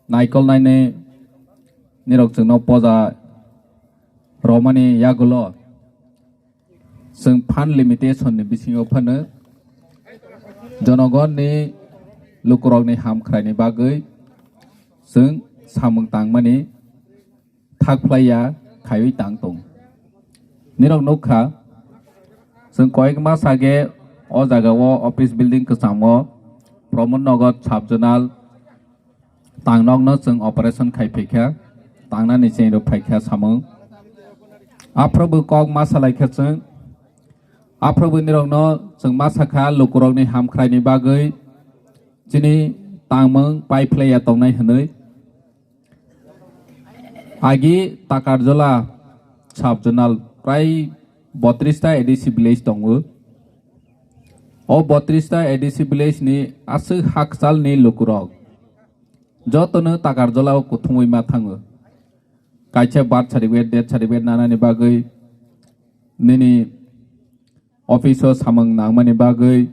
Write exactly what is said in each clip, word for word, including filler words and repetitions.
Naikol nainwi nirok chwngno poja romani yagulo chwng fund limitation ni bisingo phano jonogonni lukurokni hamkhraini bagwi chwng samung tangmani thak phlaiya khaiwi tang tong. Nirok nukha, chwng koyek mas age o jagao office building kwchamo Pramod Nagar sub zonal tangnokno chwng operation khai phaikha, tangnani chengro phaikha samung. Aphrobo kok ma salaikha chwng, aphrobo nirokno chwng ma sakha lukurokni hamkhraini bagwi chini tangmung pai phlaiya tongnai hwnwi. Agi Takarjola sub zonal prai botris ta A D C village tongo. O botris ta A D C village ni aswk hakchal ni lukurok jotono Takarjola o kuthumwi ma thango. Kaisa birth certificate, death certificate nanani bagwi nini office o samung nangmani bagwi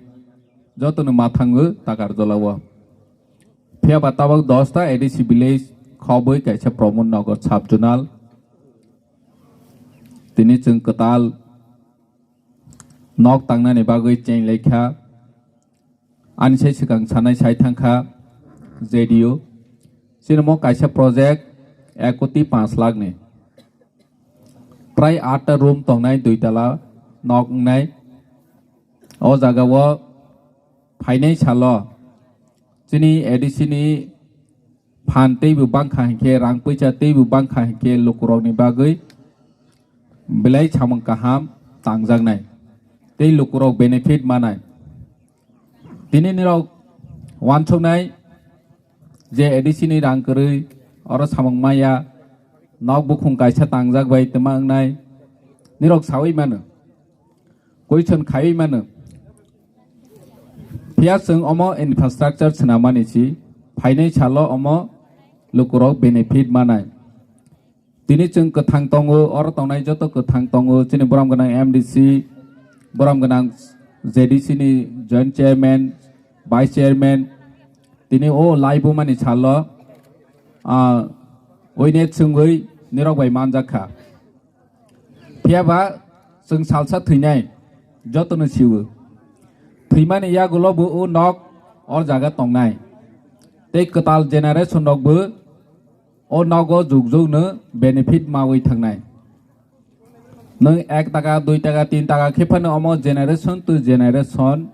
jotono ma thango Takarjola o. Phiya ba tabok dos ta A D C village khobwi kaisa Pramod Nagar sub zonal tini chwng kwtal nok tangnani bagwi cheng laikha. Ani sai swkang sanai sai thangkha J D U. Chini mo kaisa project ek koti panch lakh ni. Prai atta room tongnai, dui tala nok wngnai. O jagao phainai salo chini A D C ni phan teibo bangkha hinkhe, rang puisa teibo bangkha hinkhe lukurokni bagwi belai samung kaham tangjaknai tei lukurok benefit manai. Tini nirok wansuknai je A D C ni rang kwrwi oro samung maya, nok bukhung kaisa tangjak bai twma wngnai, nirok sawi mano, question khaiwi mano. Phiya chwng omo infrastructure swnamani si phainai salo omo lukurok benefit manai. Tini chwng kwthang tongo, oro tongnai joto kwthang tongo, chini borom gwnang M D C, borom gwnang J D C ni joint chairman, vice chairman. Tini o laibumani salo, ah, oine chwngwi nirok bai manjak kha. Phiya ba chwng salsa thwinai, jotono siwo. Thwimani yagulo bo o nok or jaga tongnai. Tei kwtal generation rok bo o nogo jug jugno benefit mawi thangnai. Nwng ek taka, dui taka, tin taka khe phano omo generation to generation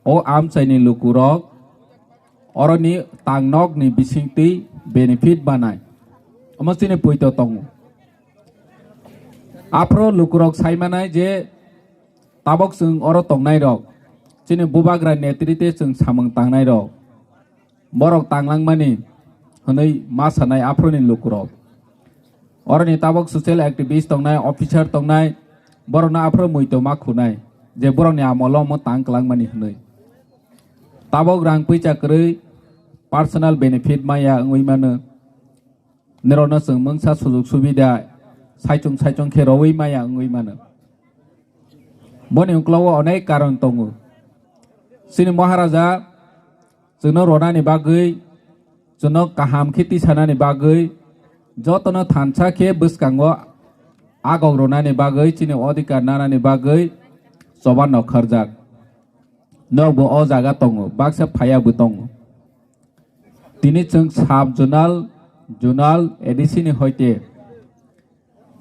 o amchaini lukurok oroni tangnokni bisingtwi benefit banai. Omo chini poito tongo. Aphro lukurok saimanai je tabok chwng oro tongnairok, chini bubagra netrite chwng samung tangnairok, borok tanglangmani hwnwi ma sanai aphuruni lukurok. Oroni tabok social activist tongnai, officer tongnai, borokno aphuru muito ma khunai je borokni amolo omo tang kwlangmani hwnwi. Tabok rang puisa kwrwi personal benefit maya wngwi mano. Norokno chwng mungsa sujuk subida saichung saichung khe rowui maya wngwi mano. Boni uklogo onek karon tongo. Chini Maharaja chwngno ronani bagwi, chwngno kaham khe tisanani bagwi, jotono thansa khe bwskango agok ronani bagwi, chini odhikar nanani bagwi choba nokharjak. Nokbo o jaga tongo, baksa phaiya bo tongo. Tini chwng sub zonal, zonal A D C ni hoite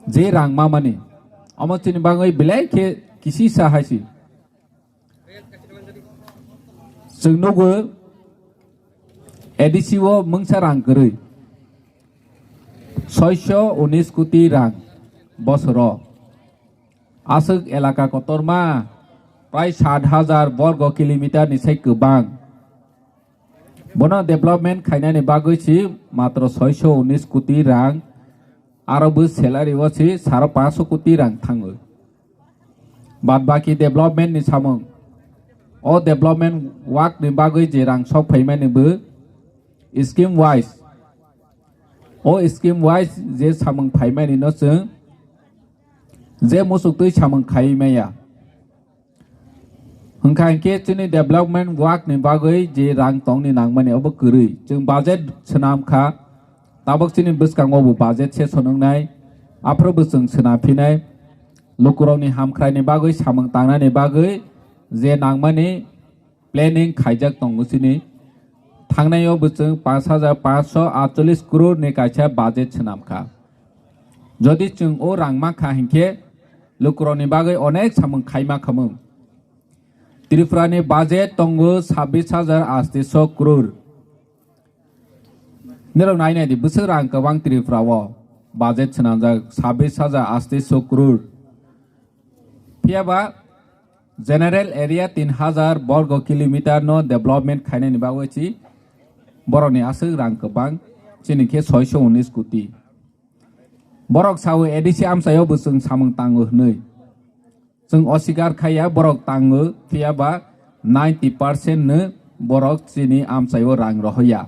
je rang mamani, omo chini bagwi belai khe kisisa hai si. Chwng nugo A D C o mungsa rang kwrwi soiso unis koti rang bosoro. Aswk elaka kotorma prai sat hajar borgo kilometer ni sai kwbang. Bono development khainani bagwi si matro soiso unis koti rang, aro bo salary o si saro panchsho koti rang thango. Bad baki development ni samung. O development work ni bagwi je rang sok phaimani bo scheme wise. O scheme wise je samung phaimani no chwng je musuktwi samung khai maya. Hwnkha hinkhe chini development work ni bagwi je rang tongni nangmani obo kwrwi. Chwng budget swnam kha, Tabok chini bwskango bo budget session wngnai, aphuru bo chwng swnam phinai. Lukurokni hamkraini bagwi samung tangnani bagwi je nangmani planning khaijak tongo chini. Thangnai o bo chwng panch hajar panchsho atcholish crore ni kaisa budget swnam kha. Jodi chwng o rang mankha hinkhe lukurokni bagwi onek samung khaima khamung. Tripura ni budget tongo sabbish hajar atteisho crore. Nirok nai nai di, bwswk rang kwbang Tripura o budget swnamjak sabbish hajar atteisho crore. Phiya ba general area tin hajar borgo kilometer no development khainani bagwi si borokni aswk rang kwbang, chini khe soisho unis koti. Borok sao A D C amchaio bo chwng samung tango hwnwi. Chwng osikar khaiya, borok tango, phiya ba ninety percent no borok chini amchaio rang rohoya.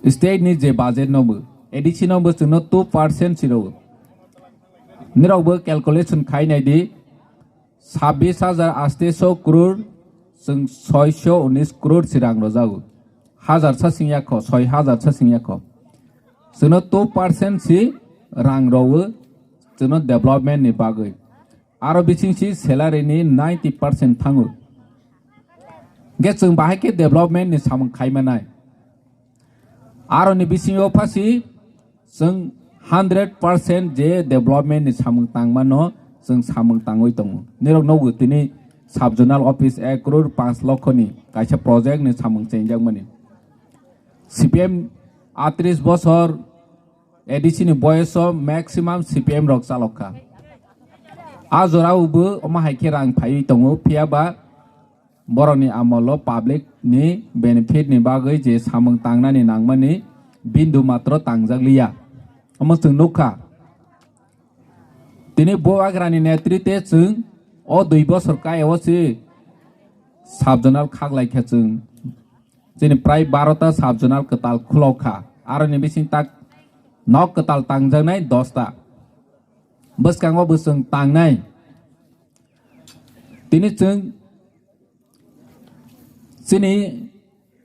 State ni je budget no bo, A D C no bo chwngno two percent si rwo. Nirok bo calculation khai nai di, sabbish hajar atteisho crore, chwng soisho unis crore si rang rojago. Hajar sa singya kho, soi hajar sa singya kho. Chwngno two percent si rang rowo, chwngno development ni bagwi. Aro bising si salary ni ninety percent thango. Ge chwng bahai khe development ni samung khai manai. Aro ni bisingo phasi chwng hundred percent je development ni samung tangmano chwng samung tangwi tongo. Nirok nogo tini sub zonal office ek crore panch lokho ni kaisa project ni samung chengjak mani. C P M atris bosor A D C ni boyoso maximum C P M rok chalok kha. A jorao bo omo hai khe rang phaiwi tongo, phiya ba borokni amolo public ni benefit ni bagwi je samung tangnani nangmani bindu matro tangjak liya. Omo chwng nukha. Tini Bubagrani netrite chwng o dui bosor kaya o se sub zonal khak lai kha chwng. Chini prai baro ta sub zonal kwtal khulok kha. Aroni bising tak nok kwtal tangjaknai dos ta. Bwskango bo chwng tangnai. Tini chwng chini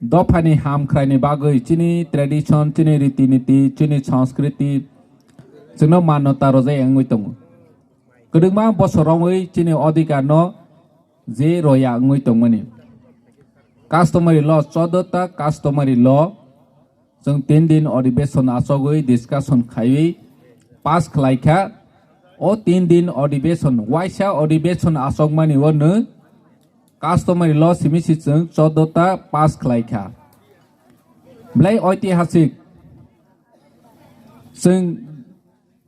dophani hamkraini bagwi, chini tradition, chini riti niti, chini sanskriti chwngno manyata rwjak wngwi tongo. Kwdwkma bosor romwi chini odhikar no je roya wngwi tongmani. Customary law, choddo ta customary law, chwng tin din odhibeshon achogwi discussion khaiwi pass khlai kha. O tin din odhibeshon, waisa odhibeshon achokmani o nw customary law simi si chwng choddo ta pass khlai kha. Belai oitihasik. Chwng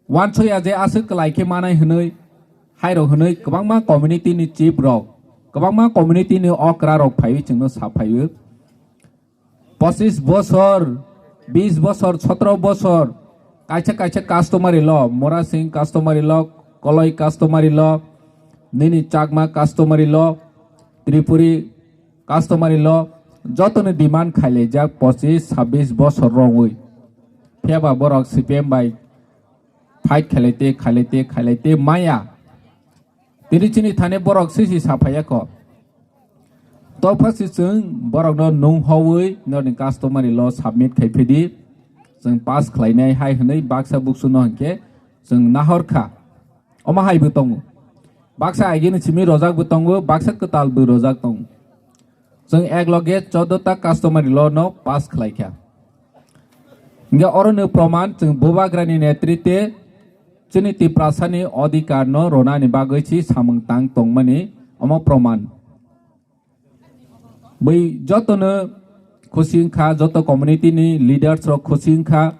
uansukya je aswk kwlai khe manai hwnwi, hairok hwnwi kwbangma community ni chief rok, kwbangma community ni okra rok phaiwi chwngno sa phaio. Pochis bosor, bis bosor, sotro bosor, kaisa kaisa customary law, Mora Singh customary law, Koloi customary law, nini Chakma customary law, Tripuri customary law, jotoni demand khailaijak pochis sabbish bosor romwi. Phiya ba borok C P M bai fight khailai te, khailai te, khailai te maya. Tini chini thani borok sisi saphaiya kho. Topha si chwng borokno nung howi norni customary law submit khai phidi, chwng pass khlainai hai hwnwi baksa buksuno hinkhe chwng nahor kha. Omo hai bo tongo. Baksa agini simi rojak bo tongo, baksa kwtal bo rojak tongo. Chwng ek loge choddo ta customary law no pass khlai kha. Hinkhe oro ni proman chwng Bubagrani netrite chini Tiprasani odhikar no ronani bagwi si samung tang tongmani omo proman. Bui joto no khusi wngkha, joto community ni leaders rok khusi wngkha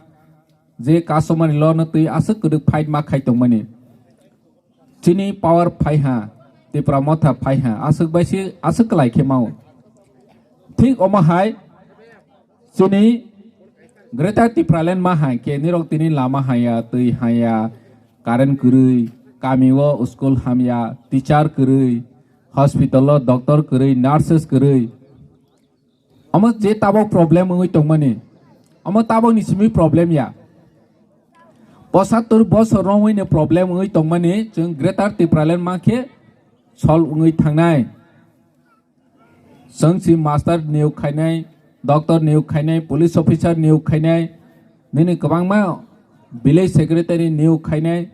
je customary law no twi aswk kwrwk fight ma khai tongmani. Chini power phai ha, Tipra Motha phai ha, aswk bai se aswk kwlai khe mao. Thik omo hai chini Greater Tipraland ma hai khe nirok tini lama haya, twi haya, current kwrwi, kami o school hamya, teacher kwrwi, hospital o doctor kwrwi, nurses kwrwi. Omo je tabok problem wngwi tongmani, omo tabokni simi problem ya. Pochattor bosor romwi ni problem wngwi tongmani, chwng Greater Tipraland ma khe solve wngwi thangnai. Chwng si master niyok khainai, doctor niyok khainai, police officer niyok khainai, nini kwbangma village secretary niyok khainai,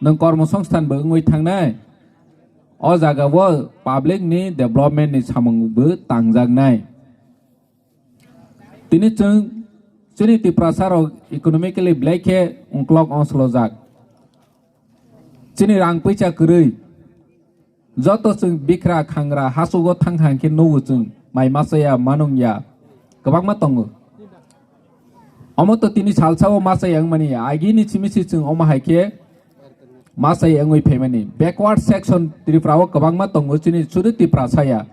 nwng kormo songsthan bo wngwi thangnai. O jaga o public ni development ni samung bo tangjaknai. Tini chwng chini Tiprasa rok economically belai khe ungklok onsolojak. Chini rang puisa kwrwi. Joto chwng bikra khangra hachugo thang thang khe nugo chwng mai machaya manung ya kwbangma tongo. Omo to tini salsa o machaya wngmani ya, agini simi si chwng omo hai khe machaya wngwi phaimani. Backward section Tripura o kwbangma tongo, chini sudu Tiprasa ya.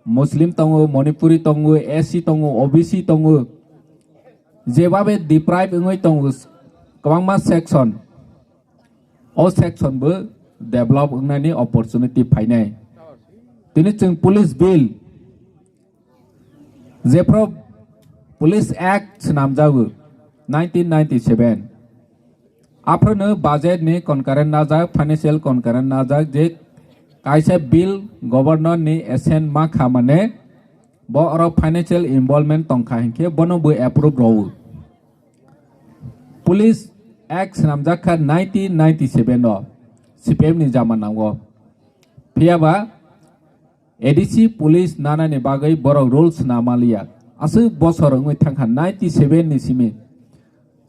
Muslim tongo, Manipuri tongo, S C tongo, O B C tongo. Jebabe deprive wngwi tongo kwbangma section. O section bo develop wngnani opportunity phainai. Tini chwng police bill, jephru Police Act swnamjago nineteen ninety-seven. Aphruno budget ni concurrent najak, financial concurrent najak, je kaisa bill governor ni assent ma kha mane bo oro financial involvement tongkha hinkhe bono bo approve rwo. Police Act swnamjak kha nineteen ninety-seven o, C P M ni jamanango. Phiyaba A D C police nanani bagwi borok rules na maliya. Aswk bosor wngwi thangkha ninety-seven ni simi.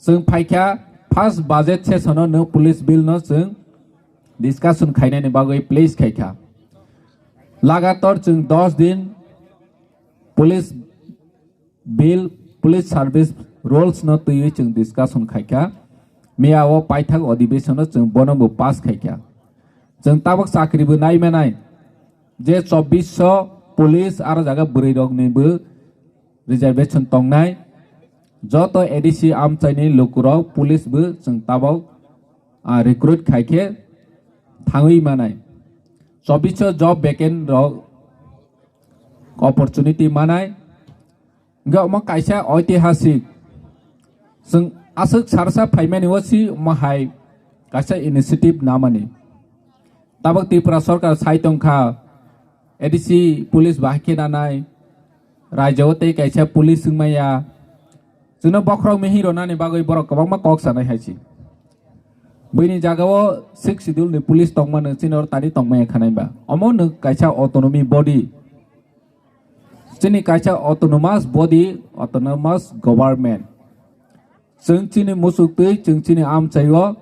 Chwng phaikha first budget session o no police bill no chwng discussion khainani bagwi place khaikha. Lagator chwng dos din police bill, police service rules no twiwi chwng discussion khaikha. Miya o paithak adhibeshon o chwng bono bo pass khaikha. Chwng tabok chakri bo nai manai je chobbish sho police aro jaga bwrwi rok ni bo reservation tongnai. Joto A D C amchaini lukurok police bo chwng tabok, ah, recruit khaikhe thangwi manai. Chobbish sho job vacant rok opportunity manai. Hingke omo kaisa oitihasik. Chwng aswk sarsa phaimani o si omo hai kaisa initiative namani. Tabok Tripura sorkar sai tongkha, A D C police bahai khe nanai, raijao tei kaisa police wngmaya. Chwngno bokhorok mihing rwnani bagwi borok kwbangma kok sanai hai si. Buini jagao sixth schedule ni police tongmano chini oro tani tongmaya khanai ba. Omo nwng kaisa autonomy body. Chini kaisa autonomous body, autonomous government. Chwng chini muchuk twi, chwng chini amchaio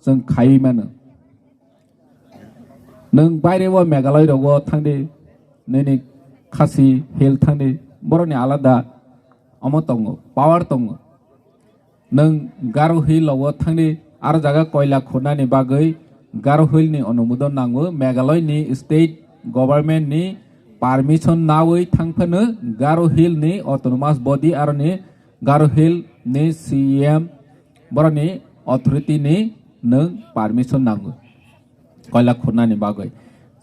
chwng khaiwi mano. Nwng baire o Meghalaya rogo thangdi, nini Khasi Hill thangdi, borokni alada omo tongo, power tongo. Nwng Garo Hill o thangdi, aro jaga koila khunani bagwi Garo Hill ni onumodon nango, Meghalaya ni state government ni permission nawi thangphano Garo Hill ni autonomous body aroni Garo Hill ni C E M borokni authority ni nwng permission nango. Koila khunani bagwi.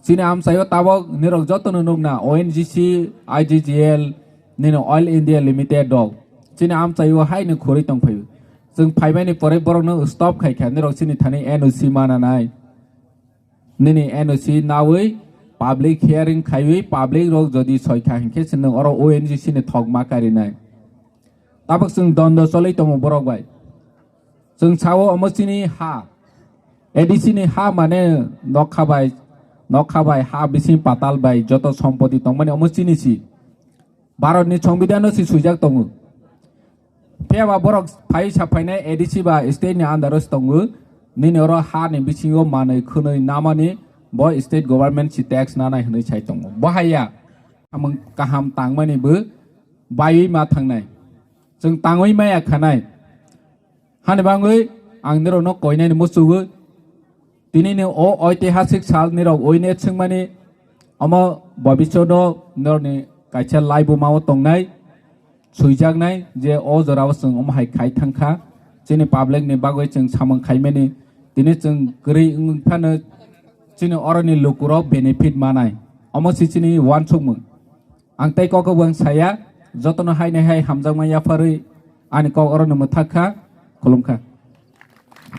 Chini amchaio tabok nirok jotono nukna O N G C, I G G L, nini Oil India Limited rok. Chini amchaio haino khurui tongphaio. Chwng phaimani pore borokno stop khaikha, nirok chini thani N O C mananai. Nini N O C nawi public hearing khaiwi public rok jodi soikha hinkhe chwng oro O N G C ni thok ma karinai. Tabok chwng dondo choli tongo borok bai. Chwng sao omo chini ha. A D C ni ha mane nokha bai, nokha bai ha bising patal bai joto sompoti tongmani omo chini si. Bharat ni songbidhan no si swijak tongo. Phiya ba borok phai sa phainai A D C ba state ni under o si tongo. Nini oro ha ni bisingo manwi khwnwi namani bo state government si tax nanai hwnwi sai tongo. Bo haiya. Samung kaham tangmani bo baiwi ma thangnai. Chwng tangwi maya khanai. Hani bangwi ang nirokno koinani muchugo. Tinini o oitihasik sal nirok oine swngmani omo bobishodo nirokni kaisa laibuma o tongnai. Swijaknai je o jorao chwng omo hai khai thangkha. Chini public ni bagwi chwng samung khaimani. Tini chwng kwrwi wngphano chini oroni lukurok benefit manai. Omo si chini uansukmung. Ang tei kok bo ang saya, jotono haino hai hamjakma yapharwi ani kok orono mwthak kha, khulum kha.